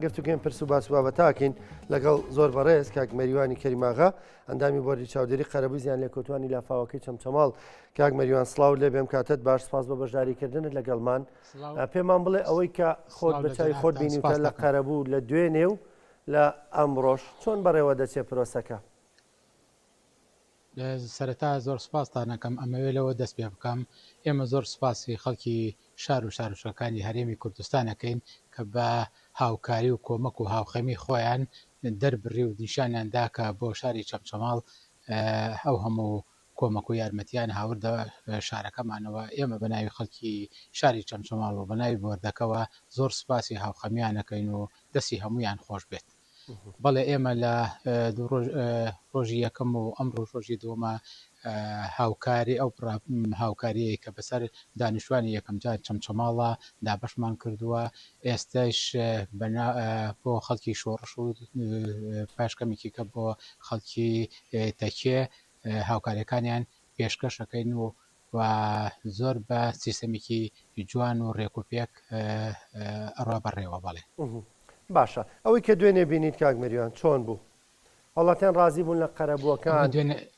گفتوگۆین پرس و باس و بابەتاکەین لەگەڵ زۆر بەڕێز کاک مەریوانی کەریماغا ئەندامی بۆردی چاودێری قەرەبووی زیان لێکەوتوانی لافاوەکەی چەمچەماڵ کاک مەریوان سڵاو لێ بێم کاتت باش سپاس بۆ بەشداریکردنت لەگەڵمان پێمان بڵێ ئەوەی کە خۆت بە چاوی خۆت بینیوتە لە قەرەبوو لە دوێنێ و لە ئەمڕۆش چۆن بەڕێوە دەچێ پرۆسەکە؟ سەرەتا زۆر سوپاستان ئەکەم، ئەمەوێ لەوە دەست پێ بکەم، ئێمە زۆر سوپاسی خەڵکی شار و شارۆچکەکانی هەرێمی کوردستان ئەکەین کە بە هاوکاری و کۆمەک و هاوخەمی خۆیان دەربڕی و نیشانیان دا کە بۆ شاری چەمچەماڵ ئەو هەموو کۆمەک و یارمەتیان هاوردە شارەکەمانەوە، ئێمە بە ناوی خەڵکی شاری چەمچەماڵ و بە ناوی بۆردەکەوە زۆر سوپاسی هاوخەمیان ئەکەین و دەستی هەموویان خۆش بێت. بەڵێ ئێمە لە دوو ڕۆژ ڕۆژی یەکەم و ئەمڕۆ ڕۆژی دووەمە هاوکاری ئەو بڕە هاوکاریەی کە بەسەر دانیشتوانی یەکەمجار چەمچەماڵە دابەشمان کردووە ئێستش بۆ خەڵکی شۆڕش و پاش کەمێکی کە بۆ خەڵکی تەکێ هاوکاریەکانیان پێشکەش ئەکەین و و زۆر بە سیستەمێکی جوان و ڕێک و پێک ئەڕوا بەڕێوە بەڵێ. باشە ئەوەی کە دوێنێ بینیت کاک مەریوان چۆن بوو؟ هاوڵاتیان ڕازی بوون لە قەرەبووەکان؟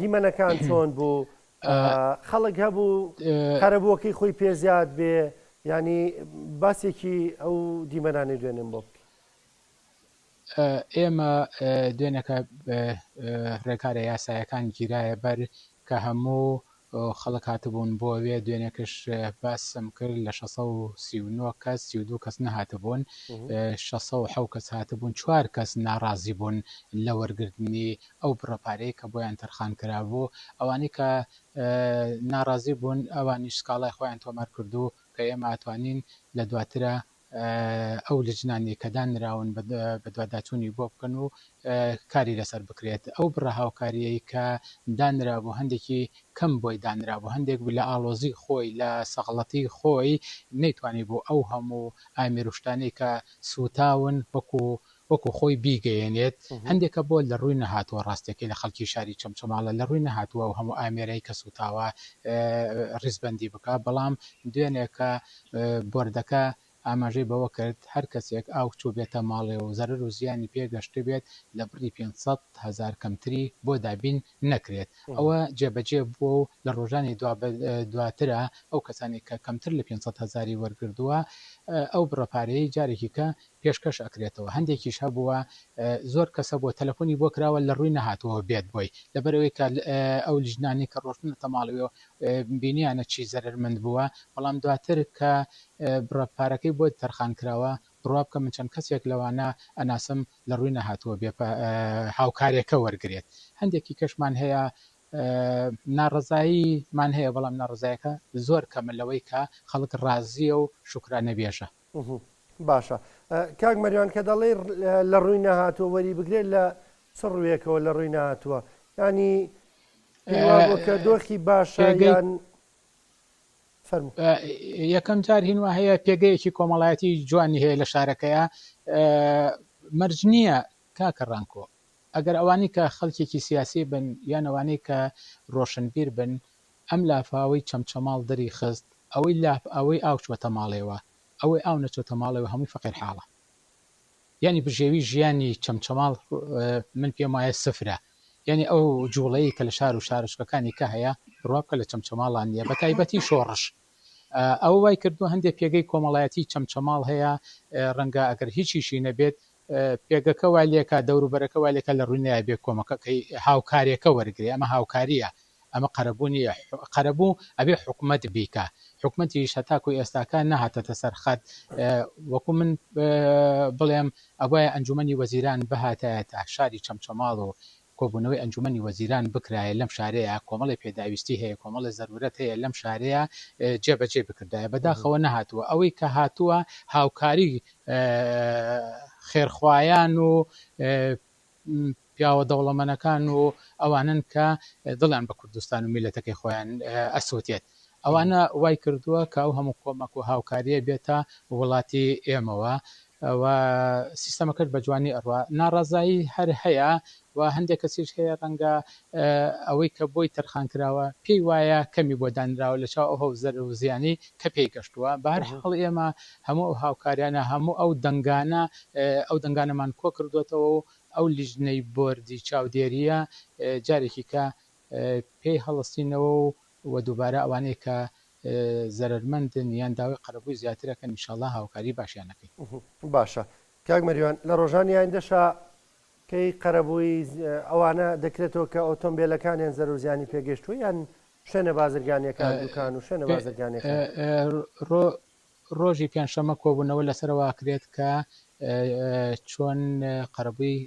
دیمەنەکان چۆن بوو؟ خەڵک هەبوو قەرەبووەکەی خۆی پێ زیاد بێ؟ یانی باسێکی ئەو دیمەنانەی دوێنێم بۆ بکە. ئێمە دوێنێکە ڕێکارە یاسایەکان گیرایە بەر کە هەموو خەڵک هاتبوون بۆ وێ دوێنێکش باسم کرد لە 639 کەس 32 کەس نەهاتبوون 607 کەس هاتبوون چوار کەس ناڕازی بوون لە وەرگرتنی ئەو بڕە پارەی کە بۆیان تەرخان کرابوو ئەوانەی کە ناڕازی بوون ئەوانیش سکاڵای خۆیان تۆمار کردو کە ئێمە ئەتوانین لە دواترا ئەو لجنانەی کە دانراون بەدواداچوونی بۆ بکەن و کاری لەسەر بکرێت. ئەو بڕە هاوکارییەی کە دانرابوو هەندێکی کەم بۆی دانرابوو، هەندێک لە ئاڵۆزی خۆی، لە سەغڵەتی خۆی نەیتوانیبوو ئەو هەموو ئامێر و شتانەی کە سووتاون وەکو وەکو خۆی بیگەیەنێت. هەندێکە بۆ لە ڕووی نەهاتووە ڕاستیەکەی لە خەڵکی شاری چەمچەماڵە لە ڕووی نەهاتووە ئەو هەموو ئامێرەی کە سووتاوە ڕیزبەندی بکا، بەڵام دوێنێ کە بۆردەکە ئاماژەی بەوە کرد، هەر کەسێک ئاو چووبێتە ماڵێ و زەرەر و زیانی پێ گەشتبێت لە بڕی 500 هەزار کەمتری بۆ دابین نەکرێت، ئەوە جێبەجێ بووە و لە ڕۆژانی دواترا ئەو کەسانەی کە کەمتر لە 500 هەزاری وەرگردووە ئەو بڕە پارەیەی جارێکی کە پێشکەش ئەکرێتەوە هەندێکیش هەبووە زۆر کەس هەبووە تەلەفۆنی بۆ کراوە لە ڕووی نەهاتووە بێت بۆی لەبەرئەوەی کە ئەو لیژنانەی کە ڕۆشتنەتە ماڵەوە بینیانە چی زەرەرمەند بووە بەڵام دواتر کە بڕە پارەکەی بۆ تەرخان کراوە بڕوا بکە من چەند کەسێک لەوانە ئەناسم لە ڕووی نەهاتووە بێ هاوکارێکە وەرگرێت هەندێکی کەشمان هەیە ناڕەزایی مان هەیە بەڵام ناڕەزایەکە زۆر کەمە لەوەی کە خەڵک ڕازیە و شوکرانە بێژە. باشە کاک مەریوان کە دەڵێی لە ڕووی نەهاتووە وەری بگرێت لە چ ڕوویەکەوە لە ڕووی نەهاتووە ینی کە دۆخی باشە یان فەرموو. یەکەم جار هین وا هەیە پێگەیەکی کۆمەڵایەتی جوانی هەیە لە شارەکەیە مەرج نییە کاکە ڕانکۆ ئەگەر ئەوانەی کە خەڵکێکی سیاسی بن یان ئەوانەی کە ڕۆشنبیر بن ئەم لافاوەی چەمچەماڵ دەری خست ئەوەی لاف ئەوەی ئاو چوەتە ماڵێوە ئەوەی ئاو نەچۆتە ماڵێوە هەمووی فەقیر حاڵە یانی بژێوی ژیانی چەمچەماڵ من پێم وایە سفرە یانی ئەو جوڵەیە کە لە شار و شارۆچکەکانی کە هەیە بڕوا بکە لە چەمچەماڵان نییە بە تایبەتی شۆڕش ئەوە وای کردووە هەندێک پێگەی کۆمەڵایەتی چەمچەماڵ هەیە ڕەنگە ئەگەر هیچیشی نەبێت پێگەکە وای لێکا دەوروبەرەکە وای لێکا لە ڕووی نایە بێ کۆمەکەکەی هاوکارێکە وەرگرێ ئەمە هاوکاریە ئەمە قەرەبوو نییە قەرەبوو ئەبێ حکومەت بیکا حکومەتیش هەتاکو ئێستاکە نەهاتەتە سەر خەت وەکو من بڵێم ئەبوایە ئەنجومەنی وەزیران بهاتایەتە شاری چەمچەماڵ و کۆبوونەوەی ئەنجومەنی وەزیران بکرایە لەم شارەیە کۆمەڵێ پێداویستی هەیە کۆمەڵێ زەرورەت هەیە لەم شارەیە جێبەجێ بکردایە بەداخەوە نەهاتووە ئەوەی کە هاتووە هاوکاری خێرخوایان و پیاوە دەوڵەمەنەکان و ئەوانەن کە دڵیان بە کوردستان و میلەتەکەی خۆیان ئەسووتێت ئەوانە وای کردووە کە ئەو هەموو کۆمەک و هاوکاریە بێتە وڵاتی ئێمەوە. و سیستەمەکەش بە جوانی ئەڕوا. ناڕەزایی هەر هەیە و هەندێک کەسیش هەیە ڕەنگە ئەوەی کە بۆی تەرخان کراوە پێی وایە کەمی بۆ دانراوە لە چاو ئەو زەرەر و زیانەی کە پێی گەشتووە. بە هەر حاڵ ئێمە هەموو ئەو هاوکاریانە، هەموو ئەو دەنگانە، ئەو دەنگانەمان کۆ کردووەتەوە و ئەو لیژنەی بۆردی چاودێرییە جارێکی کە پێی هەڵستینەوە و و دووبارە ئەوانەی کە زەرەرمەندن یان داوای قەرەبووی زیاتر ئەکەن ئینشاڵڵا هاوکاری باشیان ئەکەین. باشە کاک مەریوان لە ڕۆژانی ئایندەشا کەی قەرەبووی ئەوانە دەکرێتەوە کە ئۆتۆمبێلەکانیان زەرەر و زیانی پێگەیشتووە یان شوێنە بازرگانیەکان دوکان و شوێنە بازرگانیەکان؟ ڕۆژی پێنجشەممە کۆبوونەوە لەسەرەوە ئەکرێت کە چۆن قەرەبووی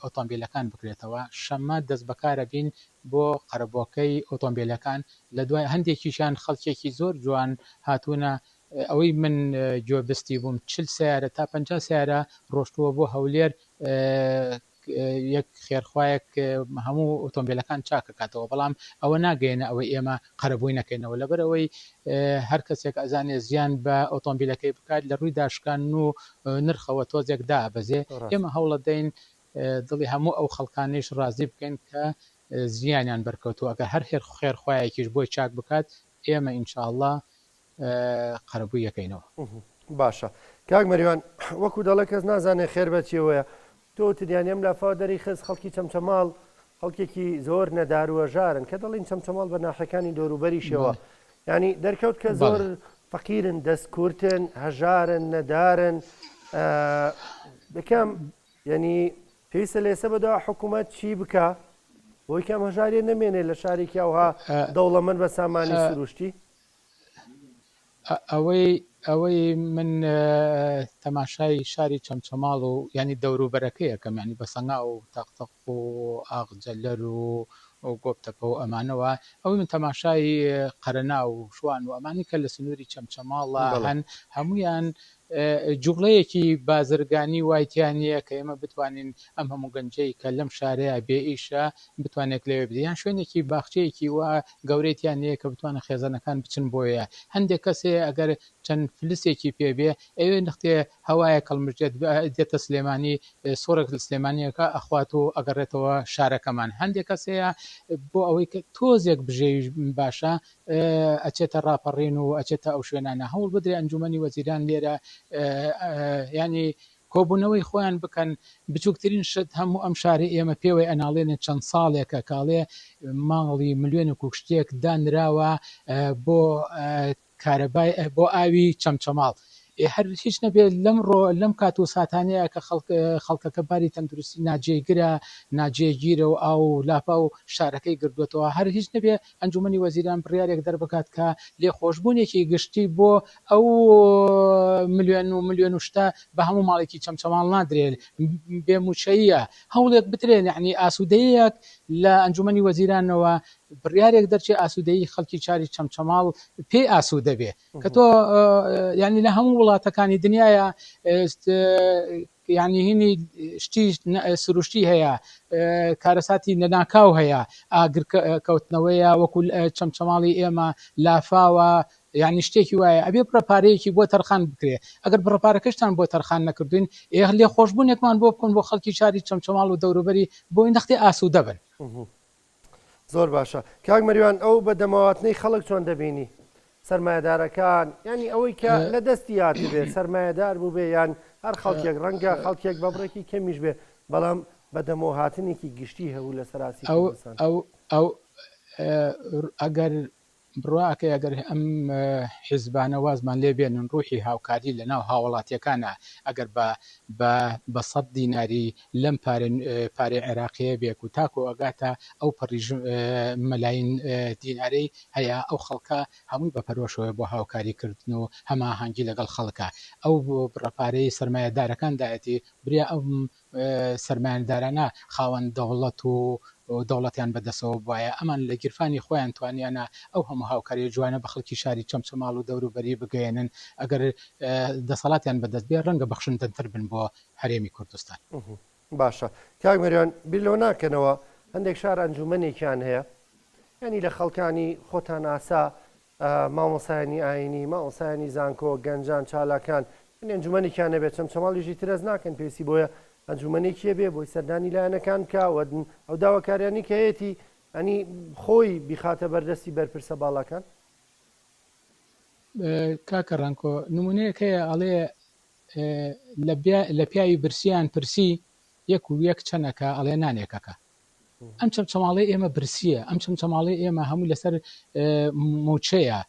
ئۆتۆمبیلەکان بکرێتەوە، شەممە دەستبەکارەبین بۆ قەرەبووەکەی ئۆتۆمبیلەکان، لە دوای هەندێکیشیان خەڵکێکی زۆر جوان هاتوونە ئەوەی من گوێبستی بووم 40 سەیارە تا 50 سەیارە ڕۆشتووە بۆ هەولێر یەک خێرخوایەک هەموو ئۆتۆمبیلەکان چاکەکاتەوە بەڵام ئەوە ناگەیەنە ئەوەی ئێمە قەرەبووی نەکەینەوە لەبەر ئەوەی هەر کەسێک ئەزانێ زیان بە ئۆتۆمبیلەکەی بکات لە ڕووی داشکان و نرخەوە تۆزێک دابەزێ ئێمە هەوڵەدەین دڵی هەموو ئەو خەڵکانەیش ڕازی بکەین کە زیانیان بەرکەوتووە ئەگەر هەر خێرخوایەکیش بۆی چاک بکات ئێمە ان شاء اللە قەرەبووی یەکەینەوە. باشە کاک مەریوان وەکو دەڵێ کەس نازانێ خێر بە چیەوەیە تۆ وتت یانی ئەم لافاوە دەری خست خەڵکی چەمچەماڵ خەڵکێکی زۆر نەدار و هەژارن کە دەڵین چەمچەماڵ بە ناحەکانی دەوروبەریشەوە ینی دەرکەوت کە زۆر فەقیرن دەست کورتن هەژارن نەدارن بکەم یعنی پێویستە لە ئێستا بەدوا حکوومەت چی بکە بۆی کەم هەژاریە نەمێنێ لە شارێکی ئەوها دەوڵەمەند بە سامانی سروشتی؟ ئەوەی ئەوەی من تەماشای شاری چەمچەماڵ و ینی دەوروبەرەکەی ئەکەم ینی بە سەنگا و تەقتەق و ئاغجەلەر و گۆپتەپە و ئەمانەوە ئەوەی من تەماشای قەرەنا و شوان و ئەمانی کە لە سنووری چەمچەماڵە هەن هەمویان جوڵەیەکی بازرگانی وای تیا نییە کە ئێمە بتوانین ئەم هەموو گەنجەی کە لەم شارەیە بێ ئیشە بتوانێت لەوێ بدێ یان شوێنێکی باخچەیەکی وا گەورەی تیا نییە کە بتوانن خێزانەکان بچن بۆیە هەندێک کەس هەیە ئەگەر چەند فلسێکی پێ بێ ئەوێ نەختێ هەوایەک هەڵمژێت دێتە سلێمانی سۆڕێک لە سلێمانیەکە ئەخوات و ئەگەڕێتەوە شارەکەمان هەندێک کەس هەیە بۆ ئەوەی کە تۆزێک بژێوی باشە ئەچێتە ڕاپەڕین و ئەچێتە ئەو شوێنانە هەوڵ بدرێ ئەنجومەنی وەزیران لێرە ینی کۆبوونەوەی خۆیان بکەن بچووکترین شت هەموو ئەم شاری ئێمە پێوەی ئەناڵێنێ چەند ساڵێکە کاڵێ ماڵی ملیۆنێک و شتێک دانراوە بۆ کارەبای بۆ ئاوی چەمچەماڵ ئێ هەر هیچ نەبێت لەم ڕۆ لەم کات و ساتانەیە کە خەڵک خەڵکەکە باری تەندروستی ناجێگرە ناجێگیرە و ئاو و لافاو شارەکەی گردووەتەوە هەر هیچ نەبێ ئەنجومەنی وەزیران بڕیارێک دەربکات کە لێخۆشبوونێکی گشتی بۆ ئەو ملیۆن و ملیۆن و شتە بە هەموو ماڵێکی چەمچەماڵ نادرێت بێ مووچەییە هەوڵێک بدرێن یعنی ئاسوودەیەک لە ئەنجومەنی وەزیرانەوە بڕیارێک دەرچێ ئاسوودەیی خەڵکی شاری چەمچەماڵ پێی ئاسوودە بێ کە تۆ یعنی لە هەموو وڵاتەکانی دنیاە یعنی هینی شتی سروشتی هەیە کارەساتی نەناکاو هەیە ئاگر کەوتنەوەیە وەکو چەمچەماڵی ئێمە لافاوە یعنی شتێکی وایە ئەبێ بڕە پارەیەکی بۆ تەرخان بکرێ ئەگەر بڕە پارەکەشتان بۆ تەرخان نەکردوین ئێ لێ خۆشببوونێکمان بۆ بکەن بۆ خەڵکی شاری چەمچەماڵ و دەوروبەری بۆی نەختێ ئاسوودە بن. زۆر باشە کاک مەریوان ئەو بە دەمەواتنەی خەڵک چۆن دەبینی سەرمایەدارەکان ینی ئەوەی کە لە دەستی هاتبێ سەرمایەدار بوو بێ یان هەر خەڵکێک ڕەنگە خەڵکێک بە بڕێکی کەمیش بێ بەڵام بە دەمەوە هاتنێکی گشتی هەبوو لە سەراسی ئەو ئەو ئەو ئەگەر بڕوا ئەکەی ئەگەر ئەم حیزبانە وازمان لێ بێنن ڕوحی هاوکاری لە ناو هاوڵاتیەکانا ئەگەر بە بە بە سەد دیناری لەم پارە پارەی عێراقیە بێک و تاکۆ ئەگاتە ئەو پەڕی مەلاین دینارەی هەیە ئەو خەڵکە هەمووی بە پەرۆشەوەیە بۆ هاوکاری کردن و هەماهەنگی لەگەڵ خەڵکا ئەو بڕە پارەی سەرمایەدارەکان دایەتی بریا ئەم سەرمایەدارانە خاوەن دەوڵەت و دەوڵەتیان بەدەسەوە بوایە، ئەمان لە گیرفانی خۆیان توانیانە ئەو هەموو هاوکاریە جوانە بە خەڵکی شاری چەمچەماڵ و دەوروبەری بگەیەنن، ئەگەر دەسەڵاتیان بەدەست بێ ڕەنگە بەخشندەتر بن بۆ هەرێمی کوردستان. باشە کاک مەریوان بیر لەوە ناکەنەوە هەندێک شار ئەنجومەنێکیان هەیە یانی لە خەڵکانی خۆتان ئاسا مامۆسایانی ئاینی مامۆسایانی زانکۆ گەنجان چالاکان. یعنی ئەنجومەنێکیان نەبێت چەمچەماڵیشی ترەز ناکەن پێویستی بۆیە ئەنجومەنێکیە بێ بۆی سەردانی لایەنەکان بکە و ئەو داواکاریانی کە هەیەتی ئەنی خۆی بیخاتە بەردەستی بەرپرسە باڵاکان. کاکە ڕەنکۆ نمونەیەک هەیە ئەڵێ لە پیاوی برسیان پرسی یەک و یەک چەنەکە ئەڵێ نانێکەکە ئەم چەمچەماڵەی ئێمە برسیە ئەم چەمچەماڵەی ئێمە هەموو لەسەر موچەیە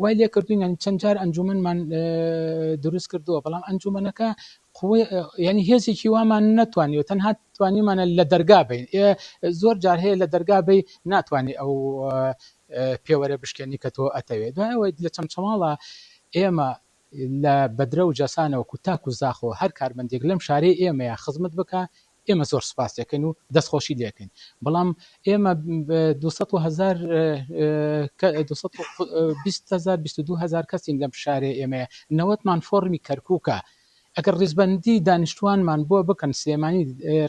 وای لێ کردوین یانی چەند جار ئەنجومەنمان دروست کردووە بەڵام ئەنجومەنەکە ینی هێزێکی وامان نەتوانیوە تەنها توانیمانە لە دەرگا بین زۆر جار هەیە لە دەرگا بی ناتوانانی ئەو پێوەرە بشکێنی کە تۆ ئەتەوێت دوایەوەی لە چەمچەماڵە ئێمە لە بەدرە و جەسانەوە کو تاکو زاخۆ هەر کارمەندێک لەم شارەی ئێمەیە خزمەت بکا ئێمە زۆر سوپاسی ئەکەین و دەستخۆشی لێ ئەکەین بەڵام ئێمە 200 هەزار 220 هەزار 22 هەزار کەسین لەم شارەی ئێمەیە نەوەتمان فۆڕمی کەرکووکە ئەگەر ڕیزبەندی دانیشتوانمان بۆ بکەن سلێمانی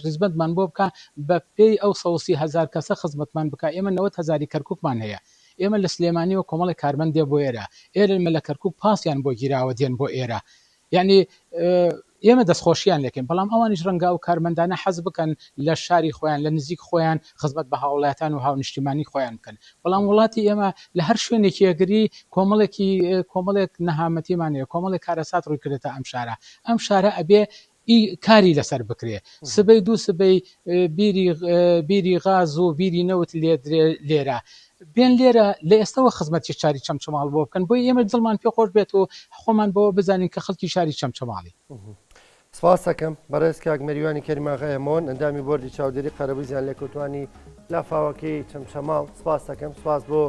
ڕیزبەندمان بۆ بکە بە پێی ئەو 130 هەزار کەسە خزمەتمان بکە ئێمە 90 هەزاری کەرکووکمان هەیە ئێمە لە سلێمانیەوە کۆمەڵێک کارمەند دێ بۆ ئێرە، ئێرمە لە کەرکوک پاسیان بۆ گیراوە دێن بۆ ئێرە، یانی ئێمە دەستخۆشیان لێکەین، بەڵام ئەوانیش ڕەنگە ئەو کارمەندانە حەز بکەن لە شاری خۆیان لە نزیک خۆیان خزمەت بە هاوڵاتان و هاونیشتیمانی خۆیان بکەن، بەڵام وڵاتی ئێمە لە هەر شوێنێکی ئەگری کۆمەڵێکی کۆمەڵێک نەهامەتیمان هەیە، کۆمەڵێک کارەسات ڕووی کردێتە ئەم شارە، ئەم شارە ئەبێ ی کاری لەسەر بکرێ سبەی دوو سبەی بیری بیری غاز و بیری نەوت لێدرێ لێرە بێن لێرە لە ئێستەوە خزمەتی شاری چەمچەماڵ بۆ بکەن بۆی ئێمە دڵمان پێ خۆش بێت و خۆمان بەوە بزانین کە خەڵکی شاری چەمچەماڵی. سپاس دەکەم بەڕێز کاک مەریوانی کەریماغا ئێمۆن ئەندامی بۆردی چاودێری قەرەبووی زیانلێکەوتوانی لافاوەکەی چەمچەماڵ سپاس دەکەم سپاس بۆ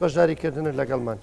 بەشداریکردنت لەگەڵمان.